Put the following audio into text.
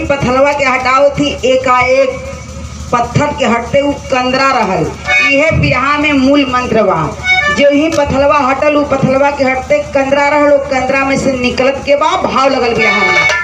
पथलवा के हटाओ थी एकाएक पत्थर के हटते उ कंदरा रहल। इहे बिरहा में मूल मंत्र बा। जो ही पथलवा हटल उ पथलवा के हटते कंदरा रहल, उ कंदरा में से निकलत के बा भाव लगल बिरहा में।